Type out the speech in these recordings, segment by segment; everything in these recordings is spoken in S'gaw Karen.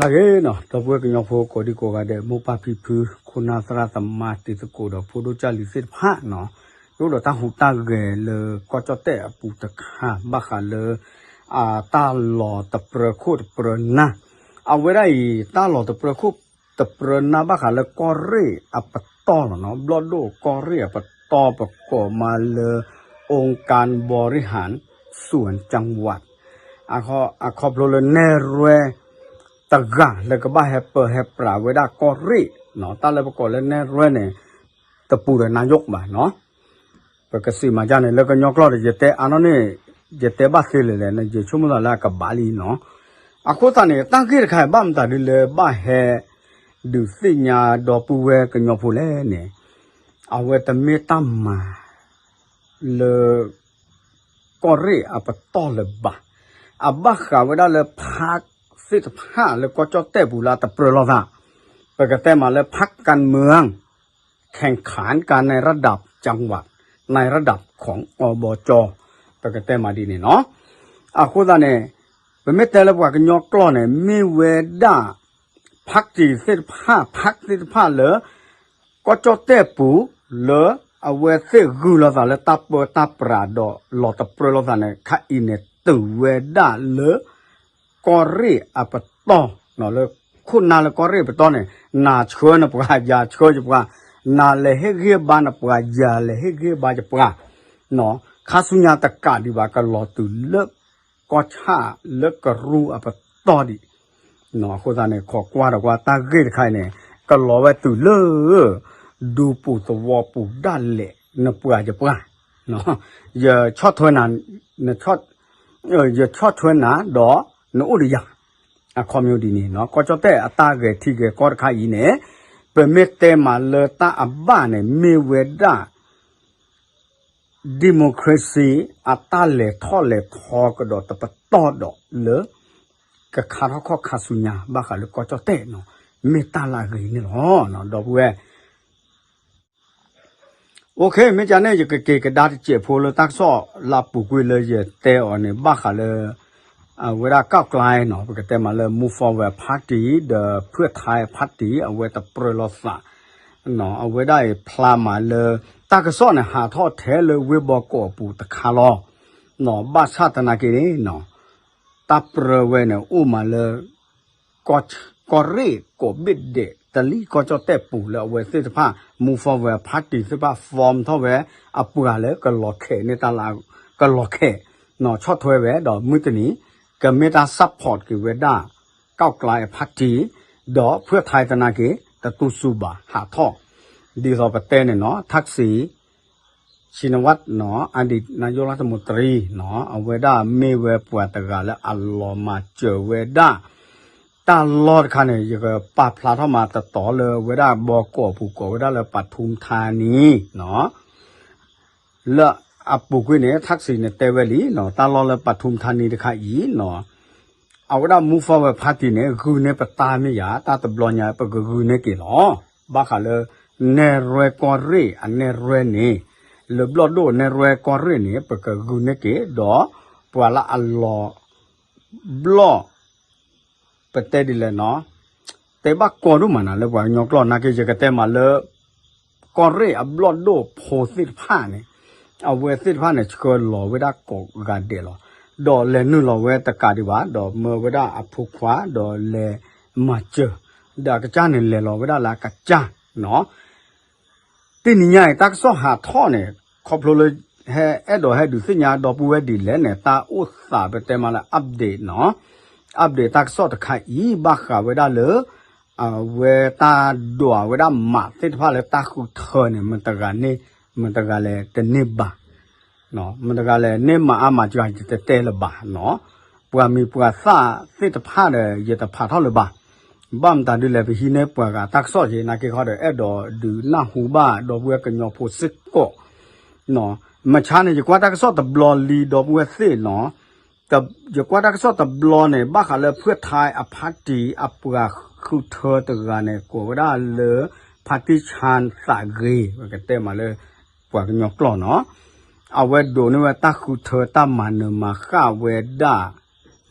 လၢအဂ့ၤနီၤ ဒီပုၢ်ဝဲၢ်ကညီဖိကိးဒံကိးဂၤဒဲး မိၢ်ပၢ်ဖံဖု ခိၣ်နၢ်သရၣ်သမါတံၤသကိးဒီးဖိဒိၣ်ကၢ်လံၤသ့ၣ်တဖၣ်နီၤ, ယအိၣ်ဒီးတၢ်ဟူးတၢ်ဂဲၤလၢကီၢ်ကၠီၣ်တဲၣ်အပူၤတခါ ဘၣ်ဃးလၢ အတၢ်လီၤတပြၢခိၣ်တပြၢနၢ်, အဝဲဒၣ်အံၤ တၢ်လီၤတပြၢခိၣ်တပြၢနၢ်ဘၣ်ဃးလၢကီၢ်ရ့ၣ်အပတီၢ်လီၤနီၤ, ဘျီၣ်ဒိၣ်ကီၢ်ရ့ၣ်အပတီၢ်ပကိးမးလၢ องค์การบริหารส่วนจังหวัด အခီဖျိလၢနဲၣ်ရွဲၣ်တဂၤလၢကဘၣ်ဟဲပၢဟဲပြးဝဲဒၣ်ကီၢ်ရ့ၣ်နီၤ, တၢ်လၢပကိးလၢနဲၣ်ရွဲၣ်န့ၣ် တပူၤဒီးနါယိၣ်ဘၣ်နီၤ, ပကစံးမၤဒ်န့ၣ် လၢကညီကျိာ်ဒီး ယတဲအါနီၣ်န့ၣ် ယတဲဘၣ်သ့လၢၤလဲၣ်န့ၣ် ယဆိကမိၣ်သးလၢအကဘၣ်လံနီၤ, အဃိသတးန့ၣ် တၢ်ဂ့ၢ်တခါအံၤ ဘၣ်မတၤဒ်လၢဘၣ်ဟဲ ဒုးသ့ၣ်ညါဒီပုၢ်ဝဲၢ်ကညီဖိလဲၣ်န့ၣ် အဝဲတမ့ၢ်တၢ်မၤ လၢ ကီၢ်ရ့ၣ်အပတီၢ်လၢၤဘၣ်. အဘၣ်ဃးဝဲဒၣ်လၢ พรรคသ့ၣ်တဖၣ်လၢကီၢ်ကၠီၣ်တဲၣ်ပူၤလၢအတပြၢလိာ်သး, ပကတဲမးလၢ พรรคการเมือง แข่งขันกันในระดับจังหวัด ในระดับของ อบจ ပကတဲမးဒ်န့ၣ်နီၤ. အဃိသတးန့ၣ် ပမ့ၢ်တဲလၢပှၤကညီကျိာ်န့ၣ် မ့ၢ်ဝဲဒၣ် พรรคသ့ၣ်တဖၣ် พรรคသ့ၣ်တဖၣ်လၢ ကီၢ်ကၠီၣ်တဲၣ်ပူၤ လၢအဝဲသ့ၣ်ဂုာ်လိာ်သးလၢတၢ်ပၢတၢ်ပြးဒီးလီၤတပြၢလိာ်သးန့ၣ် ခါအံၤန့ၣ် တုၤဝဲဒၣ်လၢ ကီၢ်ရ့ၣ်အပတီၢ် လၢခိၣ်နၢ်လၢကီၢ်ရ့ၣ်အပတီၢ်န့ၣ် နၤဆှၢနပှၤ ယၤဆှၢယပှၤ, နၤလဲၤဟ့ၣ်ဂံၢ်ဘါနပှၤ ယၤလဲၤဟ့ၣ်ဂံၢ်ဘါယပှၤ, ခါဆူညါတကးဒံးဘၣ် ကလီၤတုၤလၢ ကီၢ်ဆၣ်လၢကရူၢ်အပတီၢ်ဒံး အဃိသတးန့ၣ် ခိးကွၢ်ဒီးကွၢ်တၢ်ဂ့ၢ်တခါအံၤန့ၣ် ကလီၤဝဲတုၤလၢ ဒူပူၤသဝီပူၤဒၣ်လဲာ် နပှၤယပှၤ, ယဆီၣ်ထွဲနၤ, နဆီၣ်, ယဆီၣ်ထွဲနၤဒီးနအိၣ်ဒီးယၤ, အခီပညီဒ်န့ၣ်နီၤ ကီၢ်ကၠီၣ်တဲၣ်အတၢ်ဂဲၤထံဂဲၤကီၢ်တခါအံၤန့ၣ် ပမ့ၢ်တဲမးလၢတၢ်အဘၣ်န့ၣ် မ့ၢ်ဝဲဒၣ် democracy အတၢ်လဲၤထီၣ်လဲၤထီကဒီးတပတီၢ်ဒီးလၢ ကခါထီၣ်ခီၣ်ခါဆူညါ ဘၣ်ဃးလၢကီၢ်ကၠီၣ်တဲၣ်နီၤ မ့ၢ်တၢ်လၢအဂ့ၤန့ၣ်လီၤ. ဒီပုၢ်ဝဲၢ် OK မ့ၢ်ကန့ၣ် ယကက့ၤကဒါတစဲးဖိလၢတၢ်ကစီၣ်လၢအပူၤကွံာ်လၢယတဲအီၤန့ၣ် ဘၣ်ဃးလၢ အဝဲဒၣ် ก้าวไกล နီၤ ပကတဲမးလၢ Move Forward Party ဒီး เพื่อไทย Party အဝဲတပြၢလိာ်သး အဝဲဒၣ်အံၤဖျါမးလၢ တၢ်ကစီၣ်န့ၣ် ဟးထီၣ်ထဲလၢဝ့ၢ်ဘီကီးအပူၤတခါလီၤ. ဘၣ်ဆၣ်သနာ်က့န့ၣ် တၢ်ပြၢဝဲန့ၣ် အိၣ်မးလၢ ကီၢ်ရ့ၣ်ကိးဘ့ၣ်ဒဲး တလံၢ်ကီၢ်ကၠီၣ်တဲၣ်ပူၤလၢအဝဲသ့ၣ်တဖၣ် Move Forward Party သ့ၣ်တဖၣ် form ထီၣ်ဝဲ အပှၤလၢကလီၤခဲးန့ၢ်တၢ်လၢ ကလီၤခဲး ဆီၣ်ထွဲဝဲဒီးမုၢ်တနံၤ ကမ့ၢ်တၢ် support က့ၤဝဲဒၣ် ก้าวไกล Party ဒီး เพื่อไทย သနာ်က့ တတူၢ်စူၤဘၣ်ဟးထီၣ် ဒ်သိးပတဲန့ၣ်နီၤ ทักษิณ ชินวัตร နီၤ อดีตนายกรัฐมนตรี နီၤ အဝဲဒၣ်မ့ၢ်ဝဲပှၤတဂၤလၢအလီၤမၤစၢၤဝဲဒၣ် တၢ်လီၢ်တခါန့ၣ် ယကပာ်ဖျါထီၣ်မးတတီၤလၢဝဲဒၣ်ဘီကီးပူၤကိးဝဲဒၣ်လၢ ปทุมธานี နီၤ လၢအပူၤကွံာ်န့ၣ် ทักษิณ န့ၣ်တဲဝဲလံနီၤ တၢ်လီၢ်လၢ ปทุมธานี တခါအံၤနီၤ အဝဲဒၣ် Move Forward Party န့ၣ် ဂုာ်န့ၢ်ပတၢ်မ့ၢ်ယၤ တၢ်တဘျီညါ ပကဂုာ်န့ၢ်က့ၤလီၤ. ဘၣ်ဃးလၢ နဲၣ်ရွဲၣ်ကီၢ်ရ့ၣ်အနဲၣ်ရွဲၣ်န့ၣ် လၢဘျီၣ်ဒိၣ်နဲၣ်ရွဲၣ်ကီၢ်ရ့ၣ်န့ၣ် ပကဂုာ်န့ၢ်က့ၤ ဒီးပှၤလၢအလီၤ ဘျီၣ် ပတဲဒ်လဲၣ်နီၤ တဲဘၣ်ကီဒိၣ်မးနၤလၢပှၤကညီကျိာ် နာ်က့ ယကတဲမးလၢ ကီၢ်ရ့ၣ်အဘျီၣ်ဒိၣ်ဖိသ့ၣ်တဖၣ်န့ၣ် အဝဲသ့ၣ်တဖၣ်န့ၣ် ဆှၢလီၤဝဲဒၣ်ကိးဂၤဒဲးလီၤ. ဒီးလဲၤနုာ်လီၤဝဲတကးဒံးဘၣ် ဒီးမၢဝဲဒၣ်အဖိခွါ ဒီးလဲၤမၤစၢၤ ဒီးအကစၢ်န့ၣ် လဲၤလီၤဝဲဒၣ်လၢအကစၢ်နီၤ တနံၤညါအံၤ တၢ်ကစီၣ်ဟးထီၣ်န့ၣ် ခီဖျိလၢ ဟဲအဲၣ်ဒိးဟဲဒုးသ့ၣ်ညါဒီပုၢ်ဝဲၢ်ဒ်လဲၣ်န့ၣ် တၢ်အိၣ်သးပတဲမးလၢ update နီၤ update တၢ်ကစီၣ်တခါအံၤ ဘၣ်ဃးဝဲဒၣ်လၢ အဝဲတၢ်ဒွးဝဲဒၣ်မးသ့ၣ်တဖၣ်လၢတၢ်ဃုထၢန့ၣ် မတဂၤန့ၣ် မတဂၤလဲၣ်တန့ၢ်ဘၣ် မတဂၤလဲၣ်န့ၢ်မၤအါမၤစှၤ ယတတဲလၢၤဘၣ်နီၤ ပှၤမံၤပှၤသၣ်သ့ၣ်တဖၣ်ဒီး ယတဖးထီၣ်လၢၤဘၣ် ဘၣ်မတၤဒ်လဲၣ် ပဟံးန့ၢ်ပှၤဂၤတၢ်ကစီၣ်ယ့ၤ နာ်က့ခီဒီး အဲၣ်ဒိးဒုးနၢ်ဟူဘၣ်ဒီပုၢ်ဝဲၢ်ကညီဖိစ့ၢ်ကီး မဆါန့ၣ် ယကွၢ်တၢ်ကစီၣ်တဘျီလံ ဒီပုၢ်ဝဲၢ်သ့ၣ်နီၤ ယကွၢ်တၢ်ကစီၣ်တဘျီန့ၣ် ဘၣ်ဃးလၢ เพื่อไทย အ party အပှၤဃုထၢတဂၤန့ၣ် ကိးဝဲဒၣ်လၢ ဖါတံၢ်ဆါသးဂ့ၤ ပကတဲမးလၢ ပှၤကညီကျိာ်နီၤ အဝဲဒိးန့ၢ်ဝဲတၢ်ဃုထၢတၢ်မၤနၢၤမၤဃၣ်ဝဲဒၣ်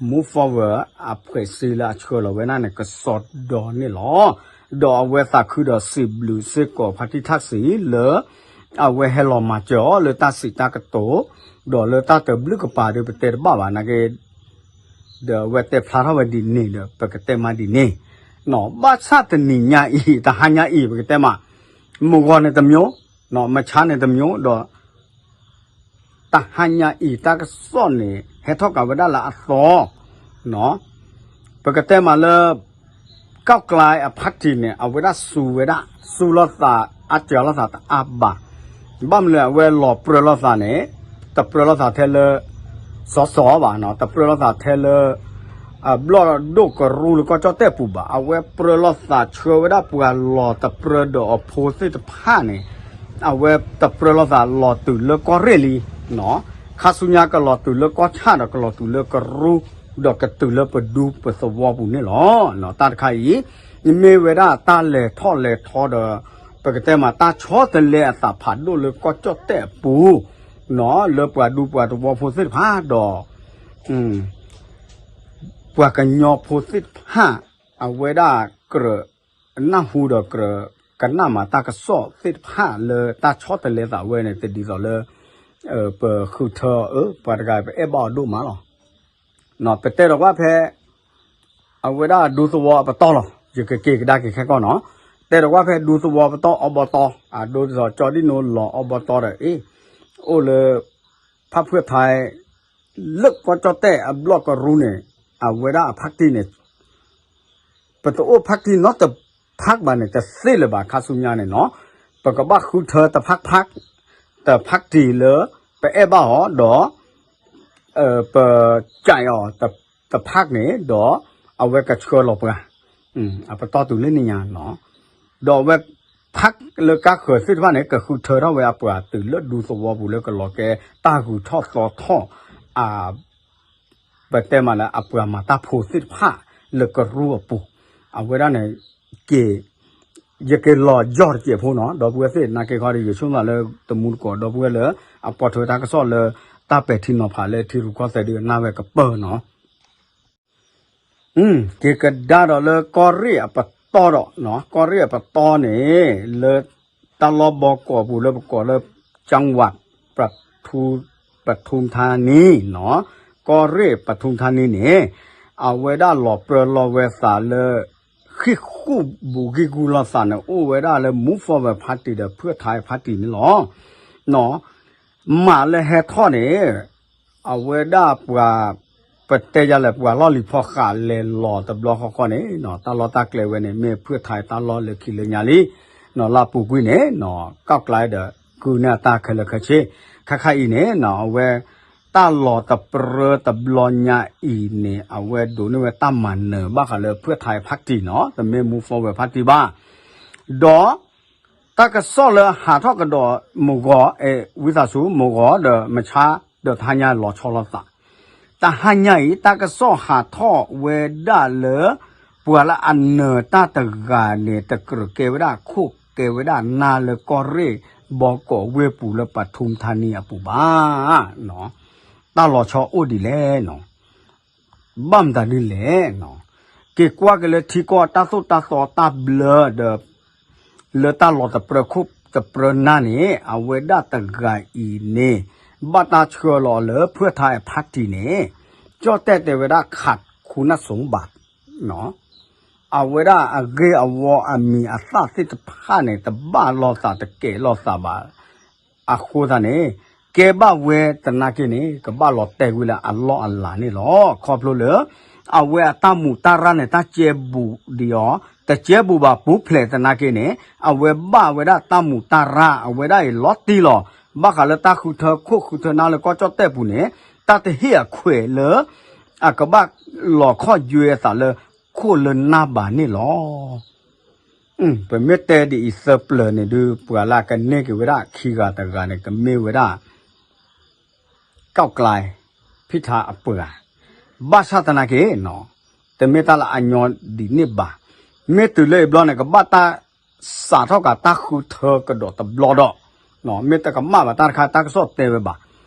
Move Forward အဖှဲးစ့လၢအဆှၢလီၤဝဲဒၣ်န့ၣ် ကစီဒီန့ၣ်လီၤ. ဒီးအဝဲသးခုဒီးစံးဘျုးစ့ၢ်ကီး ဖါတံၢ်ထၣ်စံလၢ အဝဲဟဲလီၤမၤစၢၤအီၤလၢတၢ်စံးတၢ်ကတိၤ, ဒီးလၢတၢ်တဘျုးကပၤဒီး ပတဲတဘၣ်ဘၣ်နာ်က့ ဒီးအဝဲတဲဖျါထီၣ်ဝဲဒ်န့ၣ်ဒီး ပကတဲမးဒ်န့ၣ်, ဘၣ်ဆၣ်တနံၤညါအံၤ တဟါညါအံၤ ပကတဲမး မုၢ်ဂီၤန့ၣ်တမျိုး, မဆါန့ၣ်တမျိုးဒီး တဟါညါအံၤ တၢ်ကစီၣ်န့ၣ် ဟဲထီၣ်ကးဝဲဒၣ်လၢအသီ, ပကတဲမးလၢ ကီၢ်ကျဲအဖါတံၢ်န့ၣ် အဝဲဒၣ်စူၤဝဲဒၣ် စူၤလိာ်သး အစၢၤလိာ်သးတအါဘၣ်. ဘၣ်မနုၤအဝဲလီၤပြၢလိာ်သးန့ၣ် တပြၢလိာ်သးထဲလၢ စီၤစီၤဘၣ်, တပြၢလိာ်သးထဲလၢ အဘျီၣ်ဒိၣ်ကရူလၢကီၢ်ကၠီၣ်တဲၣ်ပူၤဘၣ်. အဝဲပြၢလိာ်သးဆှၢဝဲဒၣ်ပှၤလီၤတပြၢဒီးအဖိသ့ၣ်တဖၣ်န့ၣ် အဝဲတပြၢလိာ်သးလီၤတုၤလၢကီၢ်ရ့ၣ်လံ, ခါဆူညါကလီၤတုၤလၢကီၢ်ဆၣ်ဒီးကလီၤတုၤလၢကရူ, ဒီးကတုၤလၢပဒူပသဝီပူၤန့ၣ်လီၤ. တၢ်တခါအံၤ မ့ၢ်ဝဲဒၣ်တၢ်လဲၤထီၣ်လဲၤထီဒီး ပကတဲမးတၢ်ဆီတလဲအသးဖးဒိၣ်လၢကီၢ်ကၠီၣ်တဲၣ်အပူၤ, လၢပှၤဒူပှၤသဝီဖိသ့ၣ်တဖၣ်ဒီး ပှၤကညီဖိသ့ၣ်တဖၣ် အဝဲဒၣ်ကြၢးနၢ်ဟူဒီးကြၢးကနၣ်မးတၢ်ကစီၣ်သ့ၣ်တဖၣ်လၢတၢ်ဆီတလဲသးဝဲန့ၣ် တဒ်သိးလၢ ပဃုထၢအီၤ ပှၤတဂၤပအဲၣ်ဘၣ်အီၤဒိၣ်မးလီၤ. ပတဲဒီးကွၢ်ဖဲ အဝဲဒၣ်ဒူသဝီအပတီၢ်လီၤ. ယကက့ၤကဒါက့ၤခဲကီၢ်နီၤ, တဲဒီးကွၢ်ဖဲဒူသဝီပတီၢ်အီဘီတီၢ် အဒိဒ်သိးကၠီဒံၣ်နိလီၤအီဘီတီၢ်ဒီး အ့ၣ် အိၣ်လၢ ဖၣ်ဖုၣ်ထါ လၢကီၢ်ကၠီၣ်တဲၣ်အဘျီၣ်ကရူန့ၣ် အဝဲဒၣ်အဖါတံၢ်န့ၣ် ပတအိၣ်ဖါတံၢ်နီတဖးဘၣ်န့ၣ် တသ့လၢၤဘၣ် ခါဆူညါန့ၣ်နီၤ. ပကဘၣ်ဃုထၢတဖးဖး တဖါတံၢ်လၢ ပအဲၣ်ဘၣ်အီၤဒီး ပကးအီၤတဖးန့ၣ်ဒီး အဝဲကဆှၢလီၤပှၤ အပတီၢ်တုၤလၢန့ၣ်ညါနီၤ. ဒီးအဝဲဖးလၢကါဃၢၤသ့ၣ်တဖၣ်န့ၣ် ကဃုထၢထီၣ်ဝဲအပှၤတုၤလၢဒူသဝီပူၤလၢကလီၤကဲတၢ်ဂုၤထီၣ်သီထီၣ် အ ပတဲမးလၢအပှၤမၤတၢ်ဖိသ့ၣ်တဖၣ်လၢကရူၢ်အပူၤ, အဝဲဒၣ်န့ၣ် က့ၤ ယက့ၤလီၤယီၢ်တစဲးဖိနီၤ ဒီပုၢ်ဝဲၢ်သ့ၣ် နာ်က့ခီဒီး ယဆိကမိၣ်လၢတမူတကိး ဒီပုၢ်ဝဲၢ်လၢအပိာ်ထွဲတၢ်ကစီၣ်လၢ တၢ်ပဲာ်ထံနီၤဖးလၢထံရူၢ်ကီၢ်သဲးဒုးအနၢ်ဝဲကပၢၢ်နီၤ. က့ၤကဒါဒီးလၢကီၢ်ရ့ၣ်အပတီၢ်ဒီး ကီၢ်ရ့ၣ်အပတီၢ်န့ၣ် လၢတၢ်လီၢ်ဘီကီးပူၤလၢပကိးလၢ ကၠၢင်းဝး ပထူ ပထူထါနံနီၤ ကီၢ်ရ့ၣ်ပထူထါနံန့ၣ် အဝဲဒၣ်လီၤပြၢလီၤဝဲသးလၢ ဃံၣ်ဃူၣ်ဘူးကံၢ်ကူၣ်လိာ်သးန့ၣ် အိၣ်ဝဲဒၣ်လၢ Move Forward Party ဒီး ဖုၣ်ထါ Party န့ၣ်လီၤ. မးလၢဟဲထီၣ်န့ၣ် အဝဲဒၣ်ပှၤ ပတဲယၤလဲၣ် ပှၤလီၢ်လံၤဖီဃးလဲၤလီၤတဘျီဃီဃီန့ၣ် တၢ်လီၢ်တၢ်ကျဲဝဲန့ၣ် မ့ၢ်ဖုၣ်ထါတၢ်လီၢ်လၢခံလၢညါလံ. လၢအပူၤကွံာ်န့ၣ် ကီၢ်ကျဲဒီး ကုၢ်န့ၢ်အတၢ်ခဲလၢာ်ခဲဆ့ ခါခါအံၤန့ၣ် အဝဲ တၢ်လီၤတပြၢတဘျီညါအံၤန့ၣ် အဝဲဒိးန့ၢ်ဝဲတၢ်မၤနၢၤဘၣ်ဃးလၢဖုၣ်ထါ party နီၤ တမ့ၢ် Move Forward Party ဘၣ်. ဒီး တၢ်ကစီၣ်လၢဟးထီၣ်ကဒီးမုၢ်ဂီၤ ဝံသးစူၤ မုၢ်ဂီၤဒီးမဆါ ဒီးတဟါညါလီၤဆီလိာ်သး တဟါညါအံၤ တၢ်ကစီၣ်ဟးထီၣ်ဝဲဒၣ်လၢ ပှၤလၢအနၢၤတၢ်တဂၤန့ၣ် တကြၢးကဲဝဲဒၣ်ခိၣ်ကဲဝဲဒၣ်နၢ်လၢကီၢ်ရ့ၣ်ဘီကီးဝ့ၢ်ပူၤလၢ ပထူထါနံအပူၤဘၣ်. တၢ်လီၤဆီအိၣ်ဒ်လဲၣ်နီၤ ဘၣ်မတၤဒ်လဲၣ်နီၤ က့ၤကွၢ်က့ၤလၢထံကီၢ်တၢ်သိၣ်တၢ်သီတၢ်ဘျၢဒီး လၢတၢ်လီၤတပြၢခိၣ်တပြၢနၢ်န့ၣ် အဝဲဒၣ်တဂၤအံၤန့ၣ် ဘၣ်တၢ်ဆှၢလီၤလၢဖုၣ်ထါ party န့ၣ် ကၠီၣ်တဲၣ်တဲဝဲဒၣ် ขาดคุณสมบัติ အဝဲဒၣ်အဂ့ၢ်အဝီအမံၤအသၣ်သ့ၣ်တဖၣ်န့ၣ် တဘၣ်လိာ်သးတကဲးလိာ်သးဘၣ် အဃိသတးန့ၣ် ကဲဘၣ်ဝဲသနာ်က့န့ၣ် ကဘၣ်လီၤတဲာ်ကွံာ်လၢအလီၢ်အလၤန့ၣ်လီၤ. ခီဖျိလၢ အဝဲအတၢ်မူးတၢ်ရၢ်န့ၣ် တၢ်ကဲဘူးဒံးအီၤ တကဲဘူးဘၣ် ပူၤဖျဲးသနာ်က့န့ၣ် အဝဲဘၣ်ဝဲဒၣ်တၢ်မူးတၢ်ရၢ် အဝဲဒၣ်အံၤလီၤတံၢ်လီၤ. ဘၣ်ဃးလၢတၢ်ဃုထၢခိၣ်ဃုထၢနၢ်လၢကီၢ်ကၠီၣ်တဲၣ်ပူၤန့ၣ် တၢ်တဟ့ၣ်အခွဲးလၢ အကဘၣ်လီၤခီၣ်ယွဲအသးလၢ ခိၣ်လၢနၢ်ဘၣ်န့ၣ်လီၤ. ပမ့ၢ်တဲဒ်အံၤသၢပျၢၤန့ၣ်ဒုး ပှၤလၢအကန့ၢ်က့ၤဝဲဒၣ်ခံဂၤတဂၤန့ၣ် ကမ့ၢ်ဝဲဒၣ် ကီၢ်ကျဲ ဖုၣ်ထါအပှၤ ဘၣ်ဆၣ်သနာ်က့ တမ့ၢ်တၢ်လၢအညီဒ်န့ၣ်ဘၣ်. မ့ၢ်တုၤလၢအံၤဘျီန့ၣ် ကဘၣ်တၢ်စးထီၣ်ကးတၢ်ဃုထၢကဒီးတဘျီဒီး မ့ၢ်တကမၣ်ဘၣ်တၢ်တခါ တၢ်ကစီၣ်တဲဝဲဘၣ်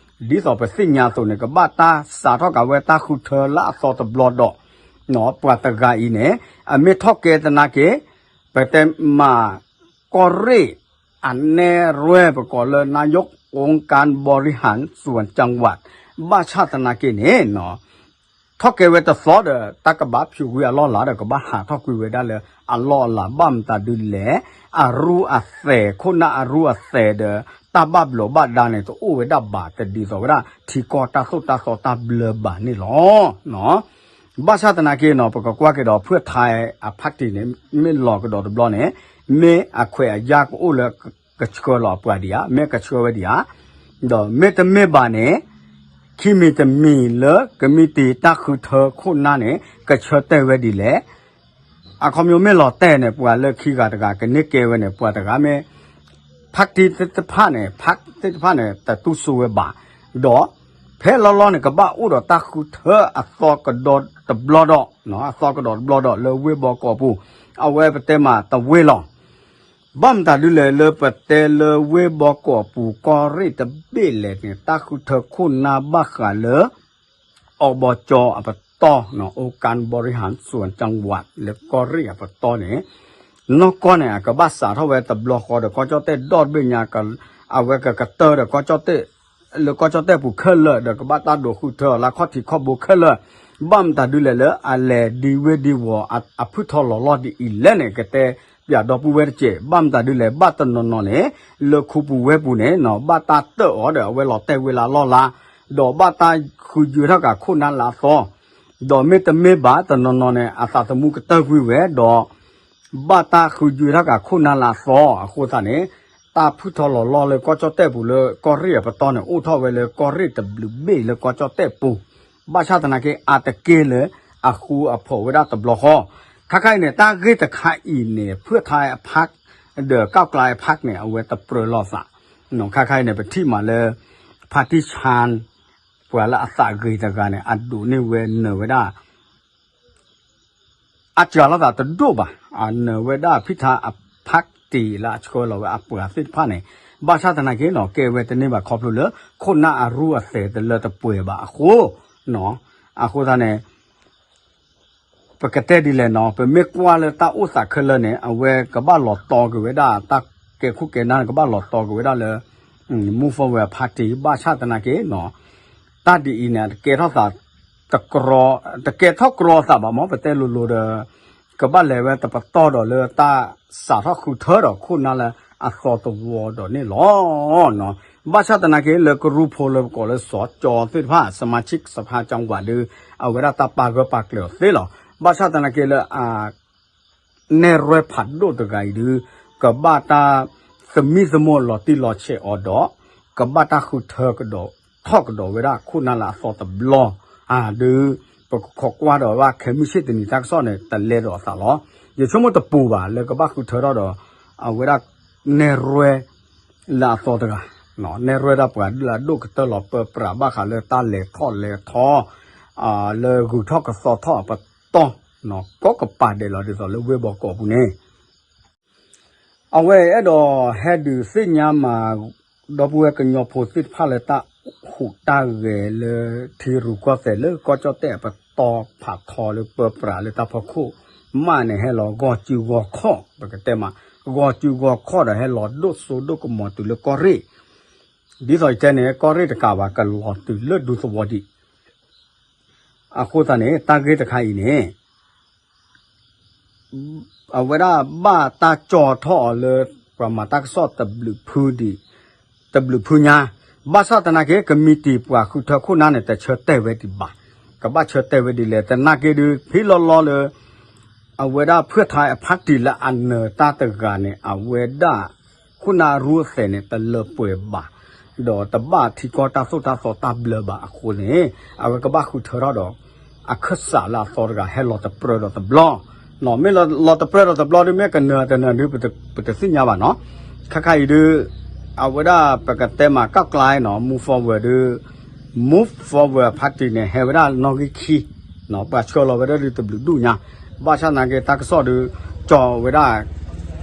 ဒ်သိးပသ့ၣ်ညါအသိးန့ၣ် ကဘၣ်တၢ်စးထီၣ်က့ၤဝဲတၢ်ဃုထၢလၢအသီတဘျီဒီး ပှၤတဂၤအံၤန့ၣ် အမ့ၢ်ထီၣ်ကဲသနာ်က့ ပတဲမး ကီၢ်ရ့ၣ်အနဲၣ်ရွဲၣ် ပကိးလၢ နာယိး အိကၣ်ဘီရံဟၣ် စွၣ်ကၠၣ်ဝး ဘၣ်ဆၣ်သနာ်က့န့ၣ် ထီၣ်ကဲဝဲတသီဒီး တၢ်ကဘၣ်ဖၠူးကွံာ်အလီၢ်အလၤဒီး ကဘၣ်ဟးထီၣ်ကွံာ်ဝဲဒၣ်လၢအလီၢ်အလၤ ဘၣ်မတၤဒုလဲၣ်, အရူအသဲး ခိၣ်နၢ်အရူအသဲးဒီး တၢ်ဘၣ်ဘျီးဘၣ်ဒါန့ၣ် တအိၣ်ဝဲဒၣ်ဘၣ် တဒ်သိးဝဲဒၣ် ထံကီၢ်တၢ်သိၣ်တၢ်သီတၢ်ဘျၢဘၣ်န့ၣ်လီၤ. ဘၣ်ဆၣ်သနာ်က့နီၤ ပကကွၢ်က့ၤဒီး ဖုၣ်ထါအဖါတံၣ်န့ၣ် မ့ၢ်လီၤကဒီးတဘျီန့ၣ် မ့ၢ်အခွဲးအယာ်ကအိၣ်လၢ ကဆှၢလီၤအပှၤဒံးဧါ, မ့ၢ်ကဆှၢဝဲဒံးဧါ, ဒီးမ့တမ့ၢ်ဘၣ်န့ၣ် ခံမံၤတမံၤလၢကမံးတံာ်တၢ်ဃုထၢခိၣ်နၢ်န့ၣ် ကဆၢတဲာ်ဝဲဒ်လဲၣ်. အခီပညီမ့ၢ်လီၤတဲာ်န့ၣ် ပှၤလၢခံဂၤတဂၤကန့ၢ်ကဲဝဲန့ၣ် ပှၤတဂၤမ့ၢ် ဖါတံၣ်သ့ၣ်တဖၣ်န့ၣ် ဖါသ့ၣ်တဖၣ်န့ၣ် တတူၢ်စိဝဲဘၣ်, ဒီးဖဲလီၤလီၤန့ၣ် ကဘၣ်အိၣ်ဒီးတၢ်ဃုထၢအသီကဒီးတဘျီဒီး အသီကဒီးတဘျီဒီး လၢဝ့ၢ်ဘီကီးပူၤ အဝဲပတဲမးတဝ့ၢ်လီၤ. ဘၣ်မတၤဒုလဲၣ် လၢပတဲလၢဝ့ၢ်ဘီကီးပူၤ ကီၢ်ရ့ၣ်တဘ့ၣ်လဲၣ်န့ၣ် တၢ်ဃုထၢခိၣ်နၢ်ဘၣ်ဃးလၢ အီဘီကၠီအပတီၢ် အိကၣ်ဘီရံဟၣ် စွၣ်ကၠၣ်ဝး လၢကီၢ်ရ့ၣ်အပတီၢ်န့ၣ် နီၢ်ကီၢ်န့ၣ် အကဘၣ်စးထီၣ်ဝဲတဘျီဃီဒီး ကီၢ်ကၠီၣ်တဲၣ်ဒီတဘ့ၣ်ညါ အဝဲကကတၢၢ်ဒီးကီၢ်ကၠီၣ်တဲၣ် လၢကီၢ်ကၠီၣ်တဲၣ်ပူၤခဲလၢာ်ဒီး ကဘၣ်တၢ်ဒိးဃုထၢအီၤလၢခီၣ်ထံးခီၣ်ဘိခဲလၢာ်, ဘၣ်မတၤဒုလဲၣ်လၢအလဲၤဒံဝ့ၢ်ဒံဝီၤအဖုၣ်ထီၣ်လီၤလီၢ်ဒ်အံၤလဲၣ်န့ၣ် ကတဲပၠးဒီပုၢ်ဝဲၢ်တက့ၢ်. ဘၣ်မတၤဒုလဲၣ် ဘၣ်တနီၤနီၤန့ၣ် လၢခူပူၤဝဲပူၤန့ၣ် ဘၣ်တၢ်တၢၣ်အီၤဒီး အဝဲလီၤတဲာ်ဝဲလၢအလီၢ်လၤ ဒီးဘၣ်တၢ်ဃုယုၤထီၣ်က့ၤခိၣ်နၢ်လၢအသီ, ဒီးမ့တမ့ၢ်ဘၣ်တနီၤနီၤန့ၣ် အသးသမူကတၢၢ်ကွံာ်ဝဲဒီး ဘၣ်တၢ်ဃုယုၤထီၣ်က့ၤခိၣ်နၢ်လၢအသီအဃိသတးန့ၣ် တၢ်ဖုၣ်ထီၣ်လီၤလီၢ်လၢကီၢ်ကၠီၣ်တဲၣ်ပူၤလၢကီၢ်ရ့ၣ်အပတီၢ်န့ၣ် အိၣ်ထီၣ်ဝဲလၢကီၢ်ရ့ၣ်တဘျုးဘ့ၣ်လၢကီၢ်ကၠီၣ်တဲၣ်ပူၤ, ဘၣ်ဆၣ်သနာ်က့ အါတက့ၢ်လၢအဃူအဖိးဝဲဒၣ်တဘျီဃီ, ခါခါအံၤန့ၣ် တၢ်ဂ့ၢ်တခါအံၤန့ၣ် ဖုၣ်ထါအဖး ဒီးကၠီၣ်ကျါအဖးန့ၣ် အဝဲတပြၢလိာ်သး, ခါခါအံၤန့ၣ် ပထံၣ်မးလၢ ဖါတံၢ်ဆၣ် ပှၤလၢအသးဂ့ၤတဂၤန့ၣ် အဒိးန့ၢ်ဝဲနၢၤဝဲဒၣ် အစှၤလိာ်သးတဒိၣ်ဘၣ်, အနၢၤဝဲဒၣ်ဖုၣ်ထါအဖးတံၣ်လၢအဆှၢလီၤဝဲအပှၤသ့ၣ်တဖၣ်န့ၣ်, ဘၣ်ဆၣ်သနာ်က့နီၤ ကဲဝဲတန့ၢ်ဘၣ်ခီဖျိလၢ ခိၣ်နၢ်အရူအသဲးတလၢတပှဲၤဘၣ်အဃိ, အဃိသတးန့ၣ် ပကတဲဒ်လဲၣ်နီၤ ပမ့ၢ်ကွၢ်လၢတၢ်အိၣ်သးခဲလၢာ်န့ၣ် အဝဲကဘၣ်လီၤတီက့ၤဝဲဒၣ် တၢ်ကဲခိၣ်ကဲနၢ်န့ၣ် ကဘၣ်လီၤတီက့ၤဝဲဒၣ်လၢ Move Forward Party ဘၣ်ဆၣ်သနာ်က့နီၤ တၢ်ဒ်အံၤန့ၣ် တကဲထီၣ်သး တကြၢး တကဲထီၣ်ကြီအသးဘၣ်မ့ၢ် ပတဲလိၤလိၤဒီး ကဘၣ်လဲၤဝဲတပတီၢ်ဒီးလၢတၢ်စးထီၣ်ဃုထၢဒီးခိၣ်နၢ်လၢအသီတဝီဒီးန့ၣ်လီၤ. ဘၣ်ဆၣ်သနာ်က့ လၢကရူၢ်ဖိလၢပကိးလၢစီၤကၠီသ့ၣ်တဖၣ် စမၤဆံၣ်စဖါကၠီဝးဒု အဝဲဒၣ်တၢ်ပာ်ဂၢၢ်ပာ်ကျၢၤအီၤသ့လီၤ. ဘၣ်ဆၣ်သနာ်က့လၢအ နဲၣ်ရွဲၣ်ဖးဒိၣ်တဂၤအံၤဒု ကဘၣ်တၢ်သမံသမိးလီၤတံၢ်လီၤဆဲးအီၤဒီး ကဘၣ်တၢ်ဃုထၢကဒီးထီၣ်ကဒီးဝဲဒၣ်ခိၣ်နၢ်လၢအသီတဘျီ အဒု ပကခိးကွၢ်ဒီးဘၣ် ခဲမုၢ်ဆ့ၣ်တနံၤတၢ်ကစီၣ်န့ၣ် တလဲဒီးအသးလီၤ. ယဆိကမိၣ်တပူၤဘၣ်လၢကဘၣ်ဃုထၢထီၣ်ဒီး အဝဲဒၣ်နဲၣ်ရွဲၣ်လၢအသီတဂၤ, နဲၣ်ရွဲၣ်ဒၣ်ပှၤဒုၣ်ဒါဒိၣ်ကတၢၢ်လီၤပၢပြးဘၣ်ဃးလၢတၢ်လဲၤထီၣ်လဲၤထီ လၢဂုၤထီၣ်ကသီထီၣ်အပတီၢ် ကိးကပၤဒဲးလီၤ ဒ်သိးလၢဝ့ၢ်ဘီကီးပူၤန့ၣ် အဝဲအဲၣ်ဒိးဟဲဒုးသ့ၣ်ညါမး ဒီပုၢ်ဝဲၢ်ကညီဖိသ့ၣ်တဖၣ်လၢတၢ်ဟူးတၢ်ဂဲၤလၢထံရူၢ်ကီၢ်သဲးလၢကီၢ်ကၠီၣ်တဲၣ်အပတီၢ် ဖးထီလၢပၢပြးလၢတၢ်ဖီခိၣ်မးန့ၣ် ဟဲလီၤဂီၤစုဂီၤခီၣ် ပကတဲမး ဂီၤစုဂီၤခီၣ်ဒီးဟဲလီၤဒိၣ်စိဒိၣ်ကမီၤတုၤလၢကီၢ်ရ့ၣ် ဒ်သိးယတဲန့ၣ် ကီၢ်ရ့ၣ်တကးဘၣ် ကလီၤတုၤလၢဒူသဝီဒံး အဃိသတးန့ၣ် တၢ်ဂ့ၢ်တခါအံၤန့ၣ် အဝဲဒၣ်ဘၣ်တၢ်ကၠီထီၣ်အီၤလၢ ပှၤမၤတၢ်ကစီၣ်တဘျုးဖုဒံး တဘျုးဖုညါ, ဘၣ်ဆၣ်သနာ်က့ ကမံးတံာ်ပှၤဃုထၢခိၣ်နၢ်န့ၣ် တဆၢတဲာ်ဝဲဒံးဘၣ်, ကဘၣ်ဆၢတဲာ်ဝဲဒ်လဲၣ် သနာ်က့ဒု ဖဲလီၤလီၤလၢ အဝဲဒၣ်ဖုၣ်ထါအဖါတံၣ်လၢအနၢၤတၢ်တဂၤန့ၣ် အဝဲဒၣ် ခိၣ်နၢ်အရူအသဲးန့ၣ် တလၢပှဲၤဘၣ်, ဒီးတဘၣ်ထံကီၢ်တၢ်သိၣ်တၢ်သီတၢ်ဘျၢဘၣ်အဃိန့ၣ် အဝဲကဘၣ်ဃုထၢထီၣ်ဒီး အခၢၣ်စးလၢအသီတဂၤဟဲလီၤတပြၢဒီးတဘျီ, မ့ၢ်လီၤတပြၢဒီးတဘျီဒု မ့ၢ်ကနၢၤတနၢၤဒု ပတသ့ၣ်ညါဘၣ်နီၤ, ခါခါအံၤဒု အဝဲဒၣ်ပကတဲမး ကၢ်ကျါနီၤ move forward ဒု move forward party န့ၣ် ဟဲဝဲဒၣ်နီၣ်ဂံၢ်ခံ ပှၤဆှၢလီၤဝဲဒၣ်ဒုတဘျုးဒူၣ်ညါ, ဘၣ်ဆၣ်သနာ်က့တၢ်ကစီၣ်ဒု ကၠီဝဲဒၣ်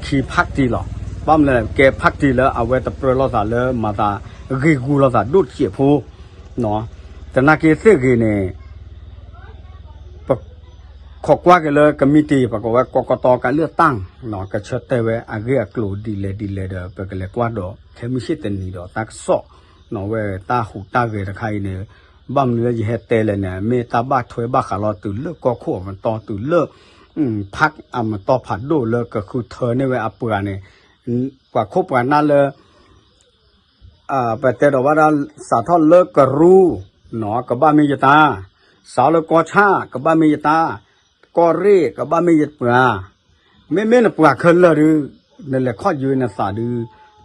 ခံ party လီၤ, ဘၣ်မနုၤလဲၣ် ကဲ party လၢအဝဲတပြၢလိာ်သးလၢမၤသးဂ့ၢ်ဂူလိာ်သးဒိၣ်တစဲးဖိ သနာ်က့သ့ၣ်ဂ့ၤန့ၣ် ပခိးကွၢ်က့ၤလၢကမံးတံာ် ပကိးဝဲကီကတီကးလၢတၢ် ကဆၢတဲာ်ဝဲအဂ့ၢ်အကျိၤဒ်လဲၣ်ဒ်လဲၣ်ဒီး ပကလဲၤကွၢ်ဒီးခဲမုၢ်ဆ့ၣ်တနံၤဒီးတၢ်ကစီၣ် ဝဲတၢ်ဟူးတၢ်ဂဲၤတခါအံၤန့ၣ် ဘၣ်မနုၤလၢယဟဲတဲလဲၣ်န့ၣ် မ့ၢ်တၢ်ဘၣ်ထွဲဘၣ်ဃးလီၤတုၤလၢကီၢ်ခိၣ်အမတီၤတုၤလၢ ဖးအမတီၤဖးဒိၣ်လၢကဃုထၢန့ၢ်ဝဲအပှၤန့ၣ် ပှၤခိၣ်ပှၤနၢ်လၢ ပတဲဒီးဘၣ်ဒၣ် စးထီၣ်လၢကရူၢ် ကဘၣ်မ့ၢ်ယတၢ်, စးထီၣ်လၢကီၢ်ဆၣ် ကဘၣ်မ့ၢ်ယတၢ်, ကီၢ်ရ့ၣ် ကဘၣ်မ့ၢ်ယပှၤ, မ့မ့ၢ်နပှၤခဲလၢာ်ဒီး နလဲၤခီၣ်ယွဲနသးဒီး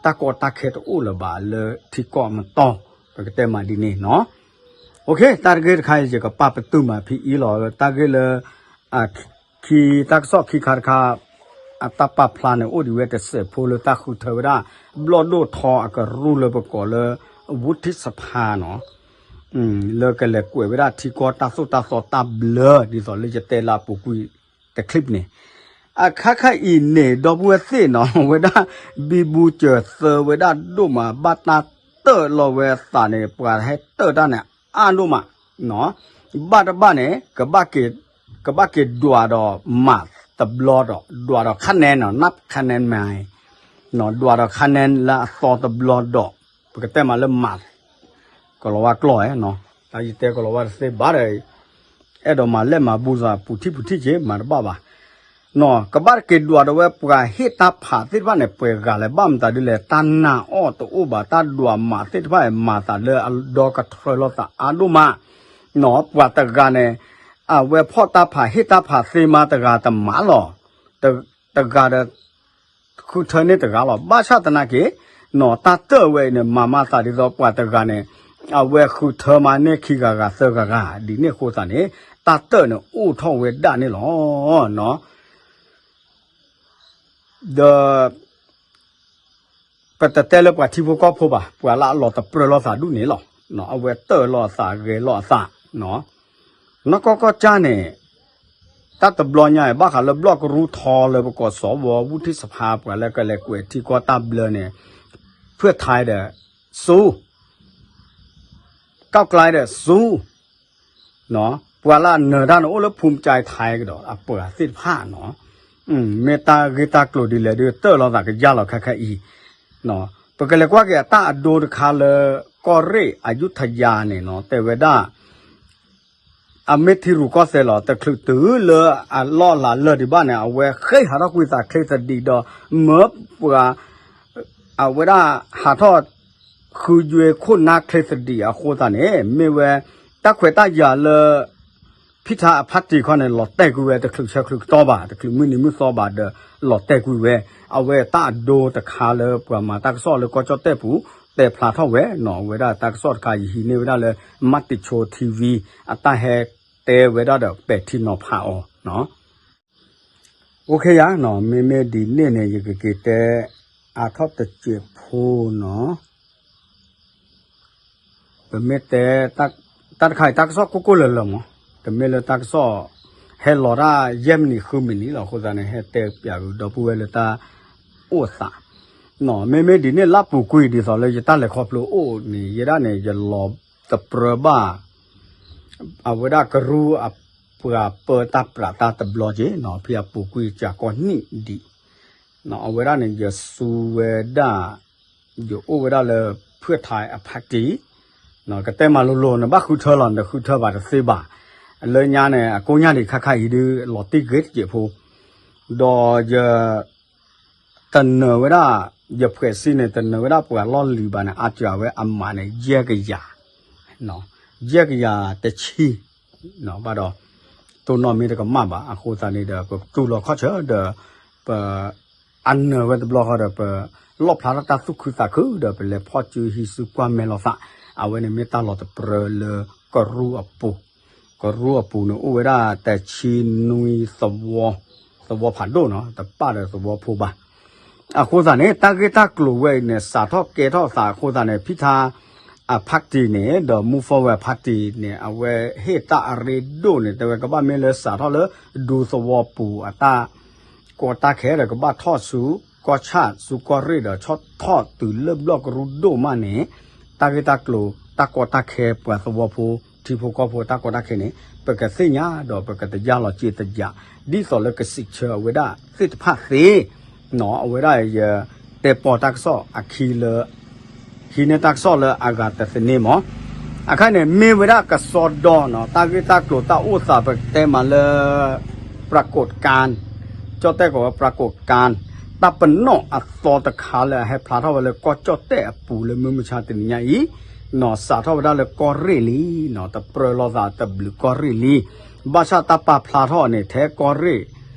တၢ်ကီတၢ်ခဲတအိၣ်လၢၤဘၣ်လၢထံကီၢ်မတီၤ ပကတဲမးဒ်န့ၣ်နီၤ. တၢ်ဂ့ၢ်တခါအံၤ ယကပာ်ပတုာ်မးဖဲအံၤလီၤ. တၢ်ဂ့ၢ်လၢ ခံ တၢ်ကစီၣ်ခံခါတခါ အတၢ်ပာ်ဖျါန့ၣ် အိၣ်ဒံးဝဲတစဲးဖိလၢတၢ်ဃုထၢဝဲဒၣ် ဘျီၣ်ဒိၣ်ထီအကရူၢ်လၢပကိးလၢ ဝူထံၣ်စဖါနီၤ လၢကလဲၤကွဲးဝဲဒၣ်ထံကီၢ်တၢ်သိၣ်တၢ်သီတၢ်ဘျၢ ဒ်သိးလၢယတဲလၢအပူၤကွံာ်တချံးန့ၣ်, အခါခါအံၤန့ၣ် ဒီပုၢ်ဝဲၢ်သ့ၣ်နီၤ ဝဲဒၣ် ဘံဘူစၢၤသၢဝဲဒၣ်ဒိၣ်မး ဘၣ်တၢ်တၢၣ်လီၤဝဲအသးန့ၣ် ပှၤဟဲတၢၣ်တၢ်န့ၣ် အါဒိၣ်မး ဘၣ်တဘၣ်န့ၣ် ကဘၣ်က့ၤဒွးဒီးမးတဘျီဒီး ဒွးဒီးခါနဲနီၤ နပ်ခါနဲမး ဒွးဒီးခါနဲလၢအသီတဘျီဒီး ပကတဲမးလၢမး ကလီၤဝါကျိာ်ဧါ, တၢ်ယတဲကလီၤဝါတသ့ဘၣ်ဒီး အဲၣ်ဒိးမၤလဲၣ်မၤဘူသးပူၤထံၣ်ပူၤထံၣ်က့ၤ မၤတဘၣ်ဘၣ် ကဘၣ်က့ၤဒွးဒီးဝဲပှၤဟ့ၣ်တၢ်ဖးသ့ၣ်တဖၣ်န့ၣ် ပှဲၤဂၤလဲၣ် ဘၣ်မတၤဒ်လဲၣ် တၢ်နာ်အီၤတအိၣ်ဘၣ် တၢ်ဒွးမးသ့ၣ်တဖၣ် မၤသးလၢအဒီကထြၢလီၤသးအါဒိၣ်မး ပှၤတဂၤန့ၣ် အဝဲဖီၣ်တၢ်ဖးဟ့ၣ်တၢ်ဖးသ့မးတဂၤတမးလီၤ တဂၤဒီး ဃုထၢန့ၢ်တဂၤလီၤ. ဘၣ်ဆၣ်သနာ်က့ နီၢ်တၢ်တၢၣ်ဝဲအံၤန့ၣ် မၤမၤသးဒ်သိးပှၤတဂၤန့ၣ် အဝဲဃုထၢမးန့ၢ်ခံဂၤဂၤသၢဂၤဂၤ ဒ်န့ၣ်အဃိသတးန့ၣ် တၢ်တၢၣ်န့ၣ်အိၣ်ထီၣ်ဝဲဒၣ်န့ၣ်လီၤ. ဒီး ပတတဲလၢပှၤထံဖိကီၢ်ဖိဘၣ် ပှၤလၢအလီၤတပြၢလိာ်သးဒူၣ်န့ၣ်လီၤ. အဝဲတၢၣ်လိာ်အသးဂဲၤလိာ်အသး နီၢ်ကီၢ်ကီၢ်ကၢ်န့ၣ် တၢ်တဘျီညါအံၤ ဘၣ်ဃးလၢဘျီၣ်ကရူၢ်ထီလၢပကိးစီၤဝီ ဝူထံၣ်စဖါ ပှၤလၢကလဲၤကွဲးထံကီၢ်တၢ်ဘျၢန့ၣ် ဖုၣ်ထါဒီး စူ ကၠီၣ်ကျါဒီးစူ ပှၤလၢအနၢၤတၢ်န့ၣ်အိၣ်လၢဖူမကၠဲးထါကဒီး အပှၤသ့ၣ်တဖၣ်နီၤ မ့ၢ်တၢ်ဂ့ၢ်တၢ်ကျိၤဒ်လဲၣ်ဒ်တၢၣ်လိာ်သးကယၢ်လီၤခဲခါအံၤ ပကလဲၤကွၢ်က့ၤအတၢ်အဒိတခါလၢ ကီၢ်ရ့ၣ်အယူထယၤန့ၣ်နီၤ တဲဝဲဒၣ် အမ့ၢ်ထံရူၢ်ကီၢ်သဲးလီၤ တချုးတုၤလၢအလီၢ်လၤလၢာ်ဒံးဘၣ်န့ၣ် အဝဲဃ့ဟးထီၣ်ကွံာ်သးချ့သဒံးဒီး မၢပှၤ အဝဲဒၣ်ဟးထီၣ် ဃုယွဲခိၣ်နါချ့သဒံးအဃိသတးန့ၣ် မ့ၢ်ဝဲ တၢ်ခွဲးတၢ်ယာ်လၢ ဖံထါအဖါတံၢ်ခီန့ၣ် လီၤတဲာ်ကွံာ်ဝဲ တချုးဆၢချုးကတီၢ်ဘၣ် တချုးမုၢ်နံၤမုၢ်သီဘၣ်ဒီး လီၤတဲာ်ကွံာ်ဝဲ အဝဲတၢ်အဒိတခါလၢပှၤမၤတၢ်ကစီၣ်လၢကီၢ်ကၠီၣ်တဲၣ်ပူၤ တဲဖျါထီၣ်ဝဲနီၤ အဝဲဒၣ်တၢ်ကစီၣ်တခါ ယဟံးန့ၢ်ဝဲဒၣ်လၢ မၢ်တံၤဆိ ထံဝံ အတၢ်ဟဲတဲဝဲဒၣ်ဒီးပဲာ်ထံနီၤဖးအီၤ အိၣ်ခ့ယါနီၤ မ့မ့ၢ်ဒ်န့ၣ်န့ၣ် ယကက့ၤတဲ အါထီၣ်တစဲးဖိနီၤ ပမ့ၢ်တဲ တၢ်တခါအံၤ တၢ်ကစီၣ်ကိၢ်ကိၢ်လၢၤလၢၤမး တမ့ၢ်လၢတၢ်ကစီၣ် ဟဲလီၤတၢ်ယဲၢ်မံးနံးဃုမံးနံးလီၤ အဃိသတးန့ၣ် ဟဲတဲပၠးကဒီပုၢ်ဝဲၢ်လၢတၢ်အိၣ်အသး မ့မ့ၢ်ဒ်န့ၣ်လၢပူၤကွံာ်ဒ်သိးလၢယတၢ်လဲၤခီဖျိအိၣ်န့ၣ် ယဲဒၣ်န့ၣ် ယလီၤတပြၢဘၣ် အဝဲဒၣ်ကရူၢ်အပှၤပၢတၢ်ပြးတၢ်တဘျီက့ၤနီၤ ဖဲအပူၤကွံာ်ကၢကီၢ်နံၣ်ဒံး အဝဲဒၣ်န့ၣ် ယစူဝဲဒၣ် ယအိၣ်ဝဲဒၣ်လၢ ဖုၣ်ထါအဖါတံၢ် ကတဲမၤလိၤလိၤ နဘၣ်ဃုထၢလီၤ နဃုထၢဘၣ်တသ့ဘၣ် လၢညါန့ၣ် အကိးညါဒံးခါခါအံၤဒုး လီၤတံၢ်ဂ့ၤတစဲးဖိ ဒီးယ တနၢၤဝဲဒၣ် ယဖှဲးစ့န့ၣ် တနၢၤဝဲဒၣ်ပှၤလီၢ်လံၤဘၣ်န့ၣ် အါစှၤဝဲအမးန့ၣ် ယဲၢ်ကယၤ ယဲၢ်ကယၤတဆံ ဘၣ်ဒီး တိၢ်နီၣ်မ့ၢ်တကမၣ်ဘၣ် အဃိသတးန့ၣ်ဒီး ပတူၢ်လိာ်ခီၣ်ဆၢဒီး ပ အနၢၤဝဲတဘျီဃီဒီး ပလီၣ်ဖျါထီၣ်တၢ်သူၣ်ခုသးခုဒီး ပလဲၤဖီၣ်စုဟံးစုကွၢ်မဲာ်လိာ်သး အဝဲန့ၣ်မ့ၢ်တၢ်လီၤတပြၢလၢကရူၢ်အပူၤ ကရူၢ်အပူၤန့ၣ် အိၣ်ဝဲဒၣ်တဆံနွံသဝီ သဝီဖးဒိၣ်နီၤ တပၣ်ဒီးသဝီဖိဘၣ်. အဃိသတးန့ၣ် တၢ်ဂ့ၢ်တၢ်ကျိၤဝဲအံၤန့ၣ် စးထီၣ်ကဲထီၣ်သးအဃိသတးန့ၣ် ဖံထါအဖါတံၢ်န့ၣ် ဒီး Move Forward ဖါတံၢ်န့ၣ် အဝဲဟ့ၣ်တၢ်အရ့ဒိၣ်န့ၣ် တဲဝဲကဘၣ်မ့ၢ်လၢစးထီၣ်လၢ ဒူသဝီပူၤအတၢ်ကီတၢ်ခဲဒီး ကဘၣ်ထီၣ်ဆူကီၢ်ဆၣ်ဆူကီၢ်ရ့ၣ်ဒီး ဆီၣ်ထီၣ်တုၤလၢဘျီၣ်ကရူၢ်ဒိၣ်မးန့ၣ် တၢ်ဂ့ၢ်တၢ်ကျိၤ တၢ်ကီတၢ်ခဲ ပှၤသဝီဖိ ထံဖိကီၢ်ဖိ တၢ်ကီတၢ်ခဲန့ၣ် ပကသ့ၣ်ညါဒီးပကတယၢ်လီၤစ့တယၢ် ဒ်သိးလၢကစံးဆၢအဝဲဒၣ်သ့ၣ်တဖၣ်သ့ အဝဲဒၣ်ယတဲပီတၢ်ကစီၣ်အခံလၢ ဟံးန့ၢ်တၢ်ကစီၣ်လၢအဂၤတသန့မး. အခါန့ၣ် မ့ၢ်ဝဲဒၣ်ကစီဒီနီၤ တၢ်ဂ့ၢ်တၢ်ကျိၤတၢ်အိၣ်သး ပကတဲမးလၢ ပရၤကိးကၣ် ကၠီၣ်တဲၣ်ကိးဝဲပရၤကိးကၣ် တၢ်ပနီၣ်အသီတခါလၢအဟဲဖျါထီၣ်ဝဲလၢကီၢ်ကၠီၣ်တဲၣ်အပူၤလၢမုၢ်မဆါတနံၤညါအံၤနီၤ စးထီၣ်ဝဲဒၣ်လၢကီၢ်ရ့ၣ်လံနီၤ တပြၢလိာ်သးတဘျုးကီၢ်ရ့ၣ်လံ ဘၣ်ဆၣ်တၢ်ပာ်ဖျါထီၣ်န့ၣ် ထဲကီၢ်ရ့ၣ်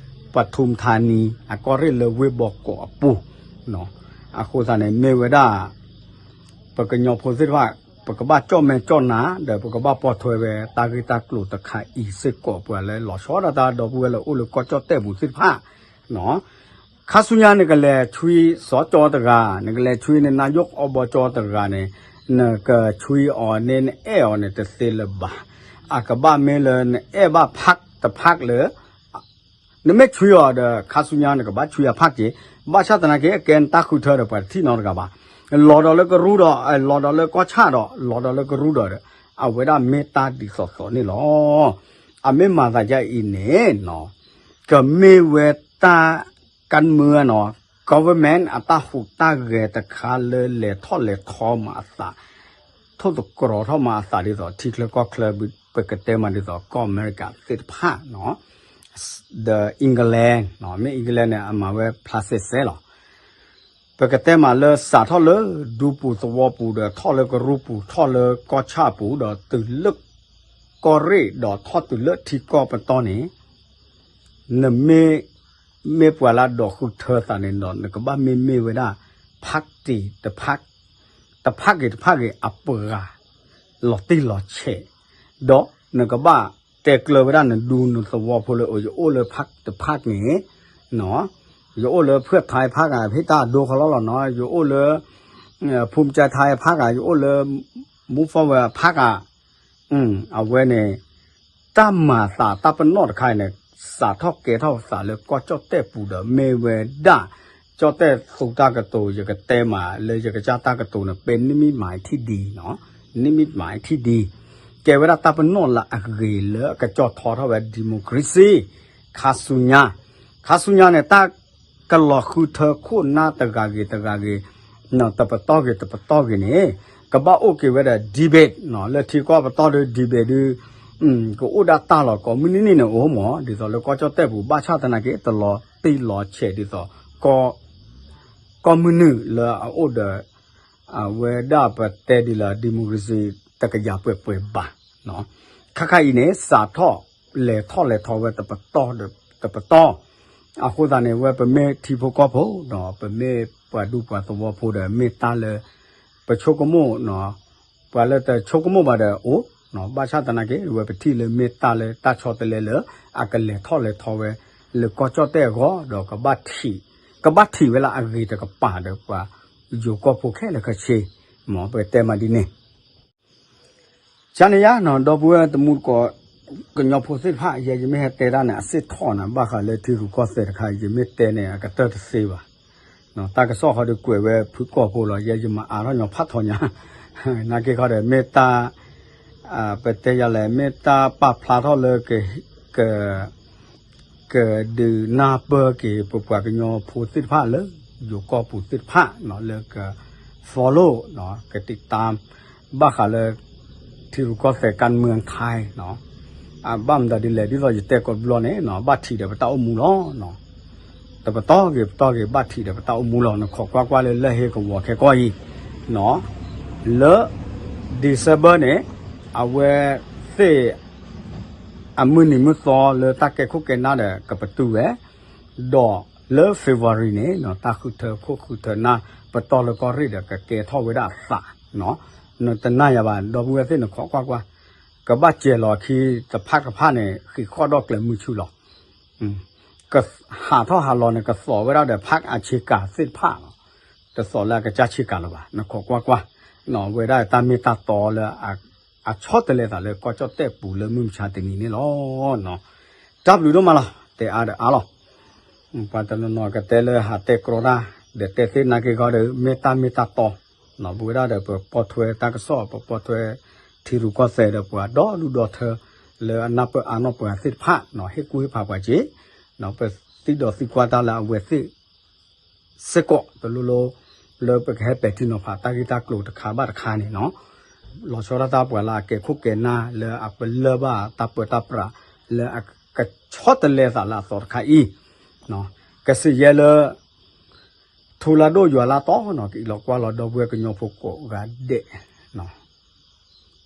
ပထူမထါနံၤ အကီၢ်ရ့ၣ်လၢဝ့ၢ်ဘီကီးအပူၤနီၤ အဃိသတးန့ၣ် မ့ၢ်ဝဲဒၣ် ပကညီဖိသ့ၣ်တဖၣ် ပကဘၣ်ကၠီၣ်မဲာ်ကၠီၣ်နါ ဒီးပကဘၣ်ပိာ်ထွဲဝဲတၢ်ဂ့ၢ်တၢ်ကျိၤတခါအံၤစ့ၢ်ကီး ပှၤလၢလီၤဆီဒၣ်တၢ်ဒီပုၢ်ဝဲၢ်လၢအိၣ်လၢကီၢ်ကၠီၣ်တဲၣ်ပူၤသ့ၣ်တဖၣ်နီၤ ခါဆူညါနကလဲၤဆွံစီၤကၠီတဂၤ နကလဲၤဆွံန့ၣ် နါယိၣ်အီဘီကၠီတဂၤန့ၣ် နကဆွံအီၤန့ၣ် နအဲၣ်အီၤန့ၣ် တသ့လၢၤဘၣ်. အကဘၣ်မ့ၢ်လၢနအဲၣ်ဘၣ်ဖးတဖးလၢ နမ့ၢ်ဆွံအီၤဒီး ခါဆူညါနကဘၣ်ဆွံအဖးက့ၤ, ဘၣ်ဆၣ်သနာ်က့ အကဲနတၢ်ဃုထၢဒီးပှၤတထံၣ်နီတဂၤဘၣ်. လီၤဒီးလၢကရူဒီး လီၤဒီးလၢကီၢ်ဆၣ်ဒီး လီၤဒီးလၢကရူဒီးဒီး အဝဲဒၣ်မ့ၢ်တၢ်ဒ်သိးသိးန့ၣ်လီၤ. အမ့ၢ်မၤသးဒ်အံၤန့ၣ်နီၤ ကမ့ၢ်ဝဲတၢ် ကၢၣ်မၢနီၤ government အတၢ်ဟူးတၢ်ဂဲၤတခါလၢလဲၤထီၣ်လဲၤထီမၤအသး ထိၣ်သတြီၤထီၣ်မၤအသးဒ်သိး ထံချၢကီၢ်ချၢ ပကတဲမးဒ်သိး ကီၢ်အမဲရကၤသ့ၣ်တဖၣ်နီၤ ဒီး England နီၤ မ့ၢ် England န့ၣ် အမၤဝဲဖျါစဲးစဲးလီၤ. ပကတဲမးလၢစးထီၣ်လၢဒူပူၤသဝီပူၤဒီး ထီၣ်လၢကရူပူၤ ထီၣ်လၢကီၢ်ဆၣ်ပူၤ ဒီးတုၤလၢကီၢ်ရ့ၣ် ဒီးထီၣ်တုၤလၢထံကီၢ်ပတီၢ်န့ၣ် နမ့ၢ် မ့ၢ်ပှၤလၢအဒိးဃုထၢသးန့ၣ်ဒီး နကဘၣ်မ့မ့ၢ်ဝဲဒၣ် ဖးတံၢ်တဖး တဖးဂ့ၤတဖးဂ့ၤအပှၤ လီၤတံၢ်လီၤဆဲး, ဒီးနကဘၣ်တဲကျၢၤဝဲဒၣ်နဒူနသဝီဖိလၢ ယအိၣ်လၢဖးတဖးန့ၣ် ယအိၣ်လၢဖုၣ်ထါဖးဂၤ ဖဲတၢ်အဒိခီလီၤလီၤနီၤ ယအိၣ်လၢ ဖူမကၠဲးထါဖးဂၤ ယအိၣ်လၢ မူဖီဝဲဖးဂၤ အဝဲန့ၣ် တၢ်မၤသးတၢ်ပနီၣ်တခါအံၤန့ၣ် စးထီၣ်ကဲထီၣ်သးလၢကီၢ်ကၠီၣ်တဲၣ်ပူၤဒီး မ့ၢ်ဝဲဒၣ် ကၠီၣ်တဲၣ်သူတၢ်ကတိၤ ယကတဲမးလၢယကစၢ်တၢ်ကတိၤန့ၣ် ပဲနံၣ်မံၣ် မၤထံၣ်ဒံ နီၤ နံၣ်မံၣ် မၤထံၣ်ဒံ ကဲဝဲဒၣ်တၢ်ပနီၣ်လၢအဂ့ၤလၢအကကၠီၣ်ထီထီၣ်ဝဲ democracy ခါဆူညါ ခါဆူညါန့ၣ် တၢ်ကလီၤဃုထၢခိၣ်နၢ်တဂၤဂ့ၤတဂၤဂ့ၤ တပတီၢ်ဂ့ၤတပတီၢ်ဂ့ၤန့ၣ် ကဘၣ်အိၣ်က့ၤဝဲဒီး debate နီၤ လၢထံကီၢ်ပတီၢ်ဒီး debate ဒီး ကအိၣ်ဒၣ်တၢ်လီၤကိးမုၢ်နံၤန့ၣ်အိၣ်မး ဒ်သိးလၢကီၢ်ကၠီၣ်တဲၣ်ပူၤ ဘၣ်ဆၣ်သနာ်က့ တလီၤတံၢ်လီၤဆဲးဒ်သိး ကီၢ်မုၢ်နုာ်လၢအအိၣ်ဒီး အဝဲဒၣ်ပတဲဒ်လၢ democracy တကယၤပှဲၤပှဲၤဘၣ် ခါခါအံၤန့ၣ် စးထီၣ်လဲၤထီၣ်လဲၤထီဝဲတပတီၢ်ဒီးတပတီၢ် အဃိသတးန့ၣ် ဝဲပမ့ၢ်ထံဖိကီၢ်ဖိဒီး ပမ့ၢ်ပှၤဒူပှၤသဝီဖိဒီး မ့ၢ်တၢ်လၢ ပဆိကမိၣ် ပှၤလၢတဆိကမိၣ်ဘၣ်ဒီးအိၣ် ဘၣ်ဆၣ်သနာ်က့ ဝဲပထံၣ်လၢမ့ၢ်တၢ်လၢတၢ်ဆီတလဲလၢ အကလဲၤထီၣ်လဲၤထီဝဲ လၢကီၢ်ကၠီၣ်တဲၣ်အဂီၢ် ဒီးကဘၣ်ထံၣ် ကဘၣ်ထံၣ်ဝဲလၢအဂ့ၤတကပၤဒီးပှၤယိၤကီၢ်ဖိခဲလၢာ်ခဲဆ့ မ်ပတဲမးဒ်န့ၣ် ကန့ၣ်ယါနီၤ ဒီပုၢ်ဝဲၢ်တမူတကိး ကညီဖိသ့ၣ်တဖၣ် ယဲယမ့ၢ်ဟဲတဲတၢ်န့ၣ် အစ့ၣ်ထီၣ်န့ၣ် ဘၣ်ဃးလၢထံရူၢ်ကီၢ်သဲးတခါ ယမ့ၢ်တဲန့ၣ် အကတၢၢ်တသ့ဘၣ်. တၢ်ကစီၣ်ဃီဒီးကွဲးဝဲဖုၣ်ကိာ်ဖိလီၤ ယဲယမၤအါထီၣ်ညီဖးထီညါ နာ်က့ခီဒီး မ့ၢ်တၢ် ပတဲယၤလဲၣ် မ့ၢ်တၢ်ပာ်ဖျါထီၣ်လၢ က ကဒုးနၢ်ပၢၢ်က့ၤ ပပှၤကညီဖိသ့ၣ်တဖၣ်လၢ ယိၤကီၢ်ပူၤသ့ၣ်တဖၣ် လၢက follow က ติดตาม ဘၣ်ဃးလၢ ထံရူၢ်ကီၢ်သဲး การเมืองไทย ဘၣ်မတၤဒ်လဲၣ် ဒ်သိးယတဲကိးဘျီန့ၣ် ဘၣ်ထံၣ်ဒီးပတၢ်အိၣ်မူလီၤ. တပတီၢ်ဂ့ၤပတီၢ်ဂ့ၤ ဘၣ်ထံၣ်ဒီးပတၢ်အိၣ်မူလီၤ. နခိးကွၢ်ကွၢ်လၢလၢၢ်ဟ့ကဝီၤခဲကီၢ်အံၤ လၢ December န့ၣ် အဝဲသ့ၣ် အမုၢ်နံၤမုၢ်သီလၢတၢ်ကဲခိၣ်ကဲနၢ်ဒီး ကပတုာ်ဝဲ, ဒီးလၢ February န့ၣ် တၢ်ဃုထၢခိၣ်ဃုထၢနၢ် ပတီၢ်လၢကီၢ်ရ့ၣ်ဒီး ကကဲထီၣ်ဝဲဒၣ်အသး, နတနာ်ယၤဘၣ် ဒီပုၢ်ဝဲၢ်သ့ၣ် နခိးကွၢ်ကွၢ်, ကဘၣ်စဲၤလီၤခံတဖၣ်တဖၣ်န့ၣ် ဃံးဃီၣ်ဒီၣ်ကျဲၤမုၢ်ဆူၣ်လီၤ. ကဟးထီၣ်ဟးလီၤန့ၣ် ကသိးဝဲဒၣ်ဒီး ဖးအဆ့ကၤသ့ၣ်တဖၣ်လီၤ. တသိးလၢအကစၢ်ဆ့ကၤလၢၤဘၣ် နခိးကွၢ်ကွၢ်, ဝဲဒၣ်တၢ်မ့ၢ်တၢ်တီလၢ အဆီတလဲသးလၢကီၢ်ကၠီၣ်တဲၣ်ပူၤလၢမုၢ်မဆါတနံၤန့ၣ်လီၤ. တၢ်ဘျုးဒိၣ်မးလီၤ တဲအါဒီးအါလီၤ. ပှၤတနီၤနီၤကတဲလၢဟးတဲကြီတၢ် ဒီးတဲသ့ၣ်နာ်က့ခီဒီး မ့ၢ်တၢ်မ့ၢ်တၢ်တီ ပဝဲဒၣ်ဒီးပပိာ်ထွဲတၢ်ကစီၣ် ပပိာ်ထွဲထံရူၢ်ကီၢ်သဲးဒီးပှၤဒီဒူၣ်ဒီထၢ လၢအနၢ်ပၢၢ်အါနီၢ်ပှၤသ့ၣ်တဖၣ် ဟ့ၣ်ကူၣ်ဟ့ၣ်ဖးပှၤက့ၤ ပသံဒီးသံကွၢ်တၢ်လၢအဝဲသ့ၣ် စ့ၢ်ကီးတလိၣ်လိၣ် လၢပကဟဲပဲာ်ထံနီၤဖးတၢ်ဂ့ၢ်တၢ်ကျိၤတခါဘၣ်တခါန့ၣ်နီၤ လီၤဆီဒၣ်တၢ်ပှၤလၢအကဲခိၣ်ကဲနၢ်လၢအပလၢၢ်ဘၣ်တၢ်ပၢတၢ်ပြး လၢအကဆီတလဲသးလၢအသီတခါအံၤ ကစံးယဲလၢ ထူလါဒိၣ်ယွၤလါတီၤနီၤ ကအံးလီၤကွၢ်လီၤဒီပုၢ်ဝဲၢ်ကညီဖိကိးဂၤဒဲး တၢ်ထံ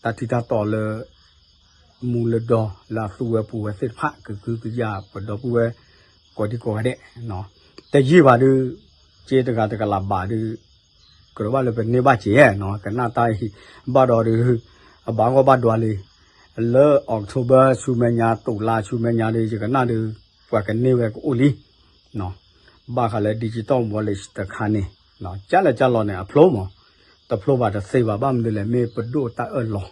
တၢ်တီလၢ မူလၢဒီလၢအသူဝဲပူၤဝဲသ့ၣ်တဖၣ် ကကုကယၢ်ပဒီပုၢ်ဝဲၢ် ကိးဒံကိးဂၤဒဲး တယံာ်ဘၣ်ဒုး က့တဂၤတကလးဘၣ်ဒုး ကြၢးဘၣ်လၢပန့ၢ်ဘၣ်က့ၤနီၤ ကနၣ်တၢ်အံၤ ဘၣ်ဒီးဒုး အဘၣ်ဂီၢ်ဘၣ်ဒွးလံ လၢ October ဆူမဲာ်ညါ တုၤလါဆူမဲာ်ညါဒုး ယကနၣ်ဒုး ပှၤကန့ၢ်ဝဲကအိၣ်လံ ဘၣ်ဃးလၢ digital wallet တခါန့ၣ် ကၢ်လဲၤကၢ်လီၤန့ၣ် အဖျိမး တဖျိဘၣ်တသ့ဘၣ် ဘၣ်မနုၤလဲၣ် မ့ၢ်ပဒိၣ်တၢ်အၢၣ်လီၤ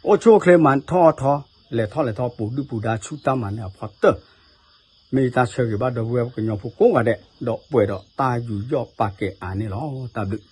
အိၣ်ဆူၣ်အိၣ်ချ့မၤထီၣ်ထီ လဲၤထီၣ်လဲၤထီ ပူၤဒုၣ်ပူၤဒါဆူတၢ်မၤနၢၤအဖီတၢၢ် မ့ၢ်ယတၢ်ဆၢဂ့ၤဘၣ်ဒီပုၢ်ဝဲၢ်ကညီဖိကိးဂၤဒဲး ဒီးပှဲၤဒီးတၢ်ယူးယီၣ်ပာ်ကဲအါန့ၣ်လီၤ. တၢ်ဘျုး